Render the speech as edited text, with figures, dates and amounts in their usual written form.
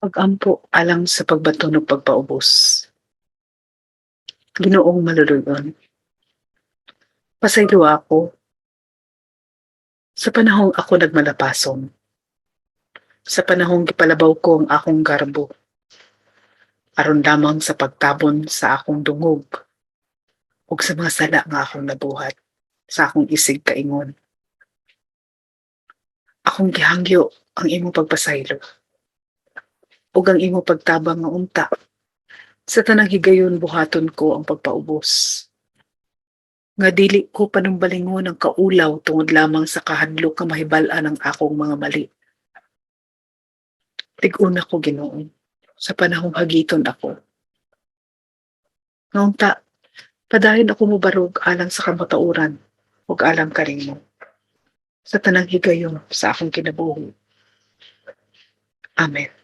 Pag-ampo alang sa pagbaton ug pagpaubos. Ginoong maluluy-on, pasayloa ako sa panahong ako nagmalapason. Sa panahong gipalabaw ko ang akong garbo aron lamang sa pagtabon sa akong dungog ug sa mga sala nga akong nabuhat sa akong isig kaingon. Akong gihangyo ang imong pagpasaylo ug ang imong pagtabang nga unta sa tanang higayon buhaton ko ang pagpaubos. Nga dili ko panumbalingon ang kaulaw tungod lamang sa kahadlok nga mahibal-an ang akong mga mali. Tig-una ko, Ginoo, sa panahong hagiton ako. Nga unta, padayon ako mobarog alang sa kamatuoran ug alang kanimo sa tanang higayon sa akong kinabuhi. Amen.